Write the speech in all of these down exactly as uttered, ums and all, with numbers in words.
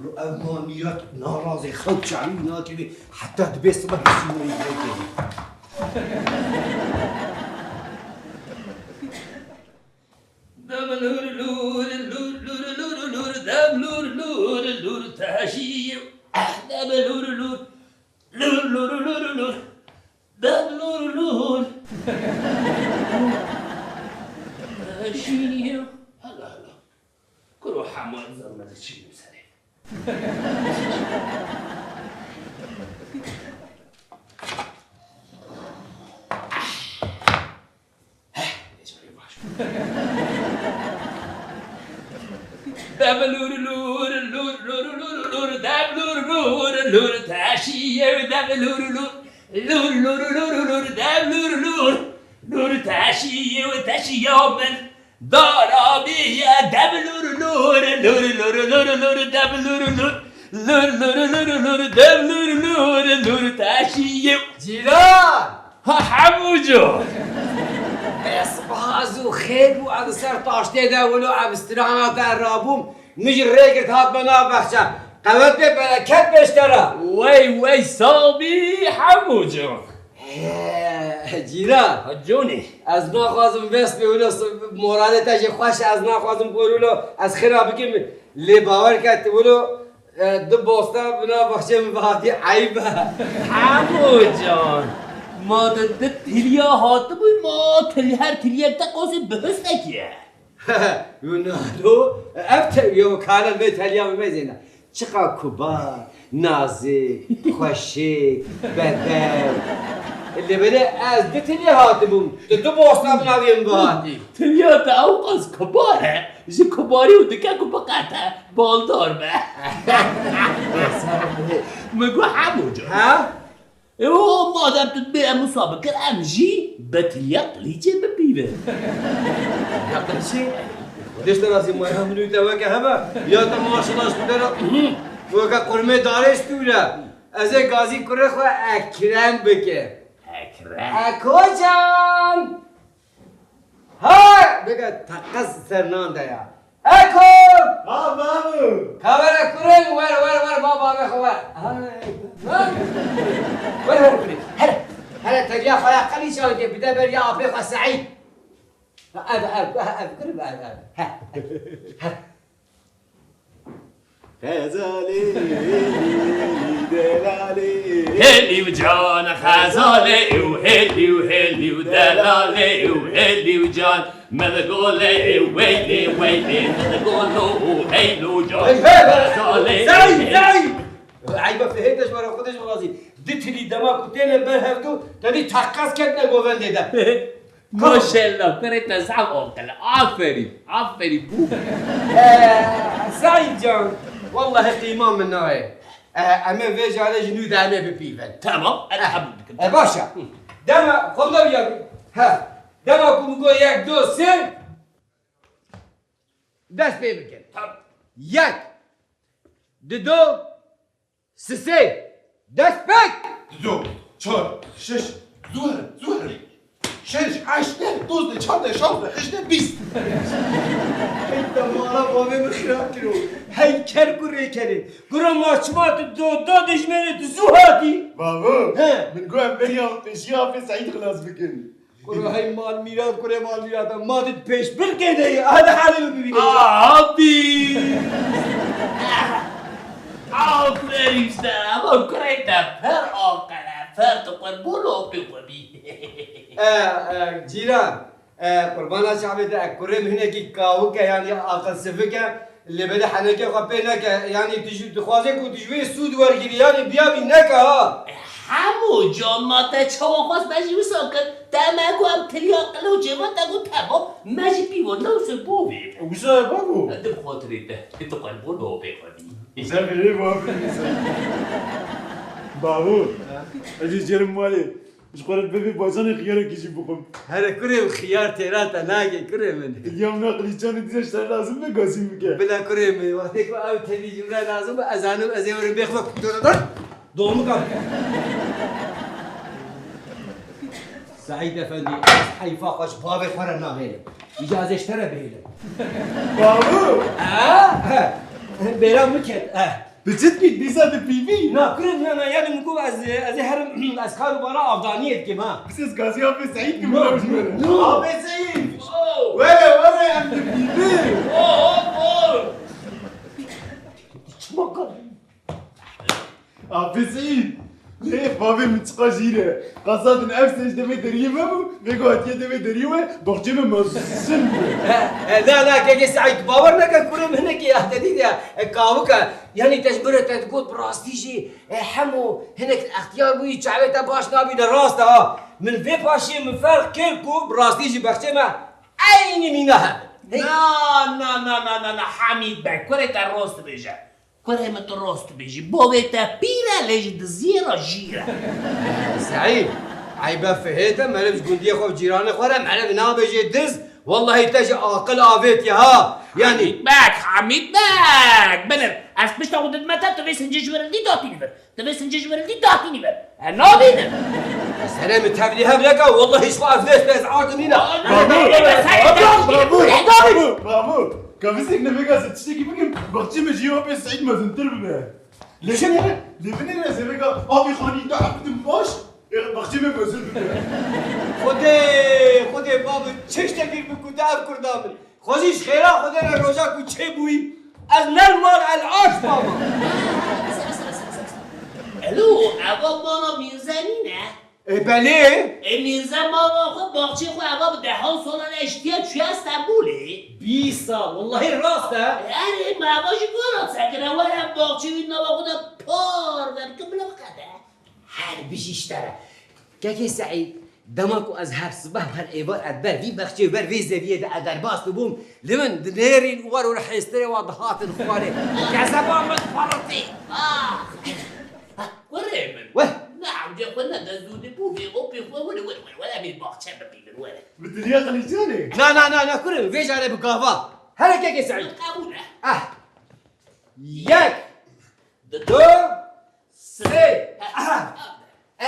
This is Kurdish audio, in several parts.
Ro ev maniyat narazê xew çavî nakevê heta dibê sibe bi sînorê girêkê. Dem lur lur, lur lur lur lur, dem lur lur, lur taşî. Eh, dem lur lur, lur lur lur lur, dem lur lur. Taşî. Allah Allah. Kuro hemû em zermedê çî serê. Dem lur lur, lur lur lur lur, dem lur lur, lur taşî ew dem lur lur, lur lur lur lur, dem lur lur, lur taşî ew teşiya min. Dara bîye dem lur lur, lur lur lur lur, dem lur lur, lur lur lur lur, dem lur lur, lur taşî ew. Cîran! Ha, Hemûco! Bes baz û xêr bû, ez li ser taştê de wilo ev strana te rabûm. Min jî rê girt hatme nav bexçe. Qewet bê, bereket bê ji te re. Wey, wey, sabî Hemûco. He, cîran. Ha, Conî. Ez naxwazim bes bê wilo, moralê te jî xweş e, ez naxwazim bor wilo ez xêra bikim. Lê bawer ke tu wilo E, du bosta bi nav baxçê min ve hatî eyb e. Hemo can, ma tu di tiliya hatibû, ma til-, her tiliyek te qasê bihustekî ye. Yo nalo, ev te-, yo kane vê teliya min mezêne. Çiqa kubar, nazik, xweşik, bedew. Lê belê ez du tiliya hatibûm, tu du bosta bi navê min ve hatî. Tiliya te ew qas kubar e, ji kubarî û dike ku biqete, baldar be. Min got, Hemo can. Ha? E, o, madem tu dibê em wisa bikin, em jî bi tiliya qilîçê bipîvin. Ya qilîçê? Xwedê ji te razî, maya min û te weke hebe. Ya te maşallah ji te re, weke qurmê darê stûre. Ez ê gazî kurê xwe Ekrem bikim. Ekrem? Eko can! Hay! Bike teqez ser nan de ya. Eko! Ha, babu! Ka were kurê min, wer, wer, wer, ba bavê xwe wer. Hay, wer. Wer, wer kurê. Here, here, teliya xwe ya qelî çaw dê, bide ber ya apê xwe Seîd. Ha, ev, ev, ev, ev, ev, ev. He, he. Xezalê, hêlî, delalê. Hêlî û can, xezalê û hêlî û hêlî û delalê û hêlî û can. Min digolê, weylê, weylê, min digolo û hêl û can. Hey, hey, hey! Xezalê û Sey, hêlî. Sey! Eyba fihê te ji me re, Xwedê ji me razî. Di tilî dema ku têne ber hevdu, te dî teqez ketine govendê de. Maşallah, kurê te zaf aqil e. Aferîn, aferîn. Bû. Eh, Seîd can, wellahî qîma min nayê. Eh, em ê vê carê ji nû de em ê bipîvin. Tamam, ez qebûl dikim. Eh, baş e. Hı. Dema, xwe me ya, he. Dema ku min got yek, du, sê, dest pê bikin. Tamam. Yek, dido, Sisê! Dest pêk! Dido, çar, şeş, zû here, zû here. Şeş, heşt, neh, dozdeh, çardeh, şazdeh, hejdeh, bîst. Hey, te mala bavê min xira kiro. Hey, ker kurê kerê. Kuro ma çima tu do, do dijmenê tu zû hatî? Bavo, he, min got em beriya pêşiya apê Seîd xilas bikin. Kuro hey mal mîrat, kurê mal mîrata, ma tu pêş bir kê de ye, hadi halê min bibîne. Abi! Aferîn ji te, ama kurê te per aqil e, per tu qurbûn opê xwe bî. E, e, cîran, e, qurbana çavê te, e, kurê min hinekî kawik e, yanî aqilsivik e, lê belê henekê xwe pê neke, yanî tu ji, dixwaze ku tu ji wê sûd wergirî, yanî biya bî neke ha. Hemû Can ma te çawa xwest me jî wisa kir. Te me got em tiliya qilo çêva te got teva me jî pîvo ne wisa bavê. Wisa ye bavo? Di bi xatirê te. Di tu qel bol bavê xwedî. Wisa vêrê bavê. Bavo. Ez jî jêrim malê. Ji xwe re bibê bacanê xiyarekî jî bixwim. Here kurê min xiyar têra te nake kurê min. Dilya min a qilîçanê dîsa ji te re lazim be gazî bike. Bila kurê min, wextê ku ew tevî ji min re lazim be, ez zanim ez ê werim bêxwe. Domika. Seîd Efendî, ez heyfa xwe ji bavê xwe re nahêlim. Îca ez ê ji te re bihêlim. Bavo! Ha? He. Bêra min ket. He. Bi çi dikî dîsa tu pîvî? Na, kurê min, na, yani min got ez, ez ê herim, ez kar û bara avdaniyê dikim, ha. Biz ez gazî Afê Seîd kim, no, bira ji min re. No. Afê Seîd! Oh! Were, were, em dipîvin! Oh, oh, oh! Çima kar? Afê Seîd! Lê bavê min çiqa jîr e. Qasa din ev sê ji devê deriyê me bû, vê ku hatiye devê deriyê we, baxçê me mezin bû. He, he, na, na, kekê Seîd, bawer neke kurê min hinekî ya, te dît ya, e, kawik e. Yanî te ji min re te digot, bi rastî jî, e, hemo hinek extiyar bûyî, çavê te baş nabîne, rast e ha. Min vê paşiyê min ferq kir ku bi rastî jî baxçê me eynî mîna hebin. Hey. Na, na, na, na, na, na, Hamîd Beg, kurê te rast dibêje. Kurê min tu rast dibêjî. Bavê te pîr e, lê ji diziyê re jîr e. Seîd, eybe fihê te, meriv ji gundiyê xwe û cîranê xwe re meriv nabêjê diz. Wellahî te ji aqil avêtiye ha. Yanî Hamîd Beg, Hamîd Beg. Binir, ez pişta xwe didime te, tu vê sincê ji wirindî datînî vir. Tu vê sincê ji wirindî datînî vir. E, nabînim. Serê min tevlî hev neke, wellahî ji xwe ez nêz ez ardim nîne. Bravo! Bravo! Bravo! Bravo! Bravo! Ka vizek ne vêga ez tiştekî bikim, baxçê me ji ya pê Seîd mezintir bibe. Lê binêre, lê binêre ez ê vêga avê xanî da bidim baş, ê baxçê me mezin bibe. Xwedê, Xwedê babo çi tiştekî biku te ev kurda min. Xwezî ji xêra Xwedê re roja ku çêbûyî, ez ne li mal el aş mama. Elo, eva mala Mîrze nîne? Ê belê. Ê Mîrze mala xwe, baxçê xwe eva bi dehan salan eştiye çûye Stenbolê. Bîsa, wellahî rast e. Erê, me eva ji gora sekine, were baxçê wî nava xwe de par vebike bila biqede. Her bijî ji te re. Kekê Seîd, dema ku ez her sibeh her êvar ez ber vî bexçê û ber vê zeviyê de ez derbas dibûm, li min dinêrîn û wer û li hêstirê wa dihatin xwarê. Kezeba min diparitî. Ah! Kurê min. Weh. Ne hewce xwe ne de zû dibû vê opê xwe were, were, were, were, em ê baxçe bibînin, were. Bi diliya qilîçanê? Na, na, na, na, kurê min, vê carê bi gava. Hele kekê Seîd. Qebûl e. Ah. Yek. Di du. Sê. Aha. Eh.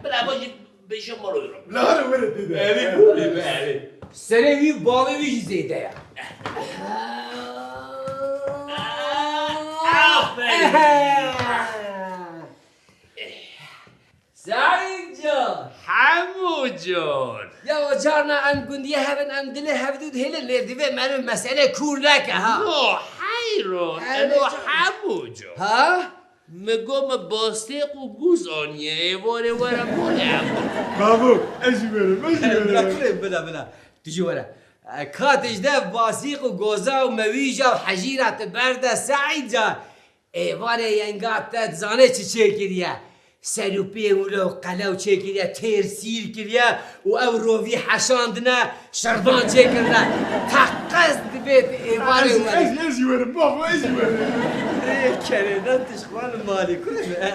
Bila bo jî bêje maloyro. La hare were tê de. Erê, bû bê, erê. Serê wî û bavê wî jî zêde ye. Aferin. Seîd can. Hemo can. Ya o carna em gundiyê hev in, em dilê hevdû dihêlin, lê divê meriv mesele kûr neke ha. No heyran, Erê eno can. Hemo can. Ha? Min got min bastêq û gûz aniye, êvarê were malê em. Bravo, ez jî werim, ez jî Bila werim. Bila, bila, bila. Tu jî were. E, ka tu ji dev basîq û goza û mewîja û hejîra tu berde Seîd can. Êvarê yenga te dizane çi çêkiriye? Ser û pê wilo qelew çêkiriye, têr sîr kiriye û ew rovî heşandine, şervan çêkirine. Teqez dibê êvarê Ez, were. Ez, ez jî werim, babo, ez jî werim. Rê kerê, ne tu ji xwe li malî, kurê min. E, e,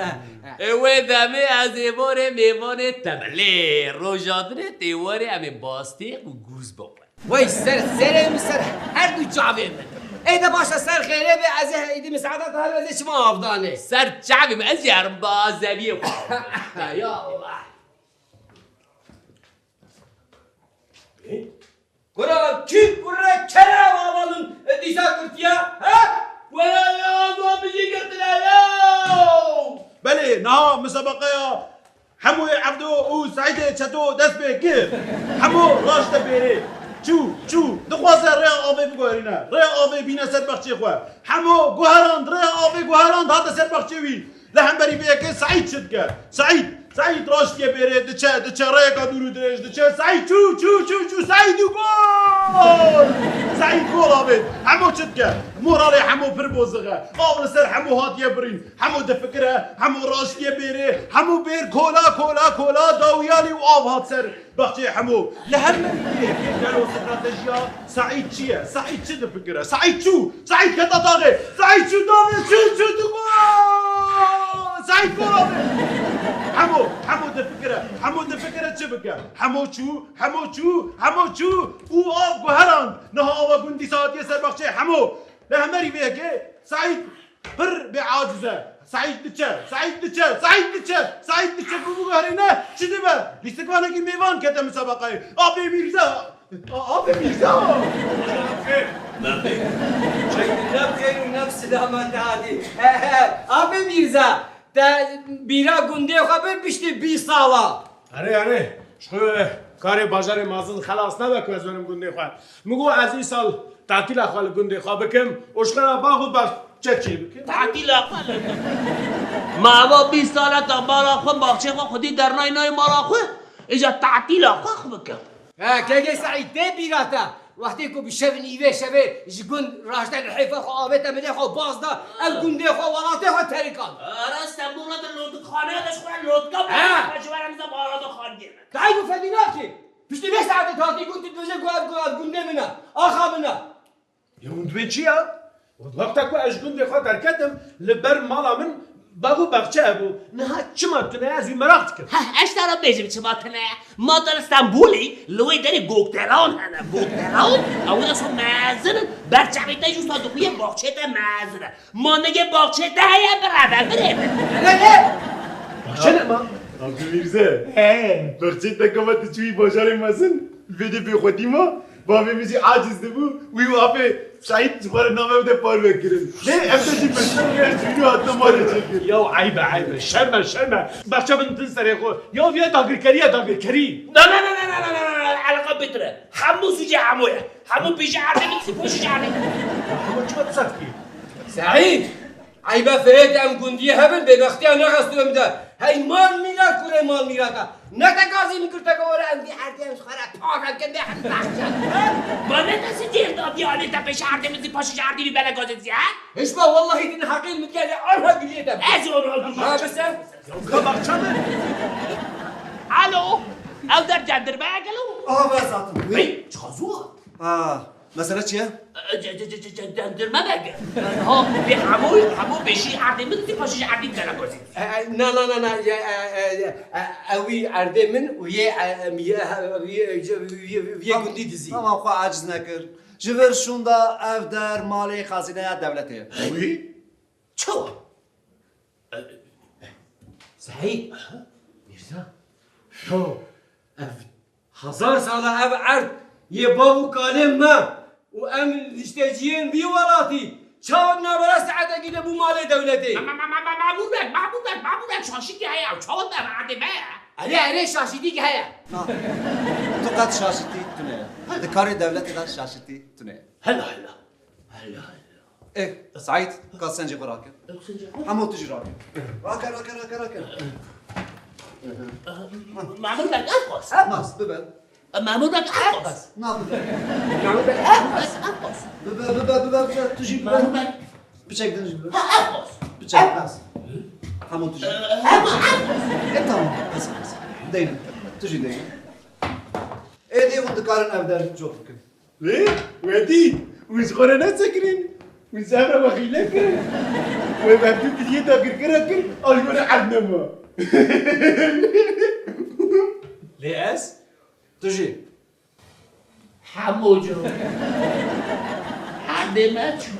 e. Ê wê demê ez ê borê mêvanê te me. Lê roja dinê tê warê em ê bastêq û gûz bixwe. Wey ser serê min, ser her du çavê min. Ê de baş e, ser xêrê be, ez ê êdî misaada te hebe, ez ê çima avdanê. Ser çavê min, ez ê herim ba zeviyê xwe. Ya Allah. Ê? Kura kî kure kere ava min dîsa girtiya, he? Were ya, ava min jî girtine ya. Belê, niha misebeqeya Hemoyê Evdo û Seîdê Çeto dest pê kir. Hemo raşte pêrê. Çû, çû, dixwaze rêya avê biguherîne. Rêya avê bîne ser bexçê xwe. Hemo guherand, rêya avê guherand hate ser bexçê wî. Li hemberî vê yekê Seîd çi dike? Seîd, Seîd raştiye bêrê diçe, diçe rêyeka dûr û dirêj diçe. Seîd çû, çû, çû, çû, Seîd û gol! Seîd gol avêt. Hemo çi dike? Moralê hemo pir bozix e. Av li ser hemo hatiye birîn. Hemo difikire, hemo raştiye bêrê, hemo bêr kola, kola, kola, dawiyalî û av hat ser baxçeyê hemo. Li her merî yekê gelo stratejiya Seîd çi ye? Seîd çi difikire? Seîd çû! Seîd keta taxê! Seîd çû taxê! Çû, çû, tu gol! Seîd gol avê! Hemo, hemo difikire, hemo difikire çi bike? Hemo çû, hemo çû, hemo çû û av guherand. Niha ava gundî satiye ser baxçeyê hemo. Li hemerî vê yekê Seîd pir bêaciz e. Seîd diçe, Seîd diçe, Seîd diçe, Seîd diçe, bû bû herêne, çi dibe? Lîstikvanekî mêvan kete misebeqeyê. Apê Mîrza! A-, Apê Mîrza! Merdê. Çek ne xêr û ne silama te hatî. He, he, Apê Mîrza, te bîra gundê xwe bir piştî bîst sala. Erê, erê. Ji xwe karê bajarê mezin xelas nebe ku ez werim gundê xwe. Min got ez îsal tatîla xwe li gundê xwe bikim û ji xwe re bax û baxçe çê bikim. Tatîla xwe li... Ma eva bîst sala te mala xwe, baxçê xwe xwedî dernayî nayê mala xwe, îca tatîla xwe xwe bikim. He, kekê Seîd, tê bîra te. Wextê ku bi şev nîvê şevê ji gund raşte li hêfa xwe avête milê xwe baz da, ev gundê xwe, welatê xwe terikand. Ara Stenbola de lotixaneya de ji xwe re lotika... Ha! Bû, ji we re mize barada xaniyê me. Kayî û fedî nakê. Piştî vê saetê hatî gund tu dibêje ku ev, ku ev gundê min e. Axa min e. Ya hûn dibên çi ya? Wexta ku ez ji gundê xwe derketim, li ber mala min bav û baxçe hebû. Niha çima tune ye, ez wî meraq dikim. Heh, ez ji te re bêjim çima tune ye. Ma te li Stenbolê li wê derê gokdelan hene, gokdelan. Ew wisa mezin in, ber çavê te jî wisa dixuye, baxçeyê te mezin e. Ma nigê baxçeyê te heye, bireve, bireve. Hele ye! Baxçe ne ma? Abdülmîrze. He. Baxçeyê te gava tu çûyî bajarê mezin, vê dê bêxwedî ma, bavê min jî aciz dibû, wî û apê Seîd ji xwe re navê de parve kirin. Lê ev de jî meşhur e, ji wî hatine malê çêkir. Ya eyb e, eyb e. Şerm e, şerm e. Baxçe bin din serê xwe. Ya viya dagirkerî ye, dagirkerî. Na, na, na, na, na, na, na, na, eleqa bêtir e. Hemû sûcê hemû ye. Hemû pêşî erdê min, sî poşî erdê min. Hemû çima tu sekî? Seîd! Eybe firêt em gundiyê hebin, bêbextiya nexestu em de. Hey mal mîrat kurê mal mîrata. Ne te gazî min kirteke were em vî erdê em ji xwe re pave kin bê em behşe. Ma ne te si cêr da vî anê te pêşî erdê min zî paşî ji erdê vî bele gazê zî, he? Hişma wellahî din heqîn min gelê anha giliyê te. Ez ona giliyê. Ha bise. Ka baxça min. Alo. Ew der cendirme gelo. Aha ben zaten. Hey, çazu. Ha. Mesele çi ye? E, ce-, ce-, ce-, ce-, cendirme bege. Ha, bi hemû, hemû beşî erdê min, ti paşî ji erdê bela gozî. E, e, na, na, na, na, ye, e, e, ye, e, ewî erdê min û yê, e, em, yê, e, yê, yê, yê, yê gundî dizî. Tamam, xwe aciz nekir. Ji vir şûnda ev der malê xazîneya dewletê ye. Ewî? Çawa? E, Seîd. Mîrza. Ho, ev Hezar sala ev erd yê bav û kalên me û em nişteciyên vî welatî çawa navbera saetekî de bû malê dewletê? Ma, ma, ma, ma, ma, Memûr Beg, Memûr Beg, Memûr Beg, şaşîtî heye ew. Çawa te erdê me ye? Erê, erê, şaşîtî heye. Na, tu qet şaşîtî tune ye. Di karê dewletê de şaşîtî tune ye. Hela, hela. Hela, hela. Eh, Seîd, ka sencê xwe rake. Ew sencê xwe? Hemo tu jî rake. Rake, rake, rake, rake. Memûr Beg, ev qas. Ev qas, bibe. Memûr Beg, ev qas. Na, bibe. Memûr Beg, ev qas. Ev qas. Bibe, bibe, bibe, bibe. Tu jî bibe. Memûr Beg. Piçek din jî bibe. Ha, ev qas. Piçek qas. Hemo tu jî. Ev, ev qas. E, tamam. Bes, bes. Deyne. Tu jî deyne. Êdî hûn dikarin ev der cot bikin. Wê, we dît, wî ji xwe re nesekirîn. Wî ji hev re we xîle kirin. We mevdû diliyê dagirkera kir, a ji we re erd nema. Lê ez? Tu jî? Hemû cû. Herdê me çû.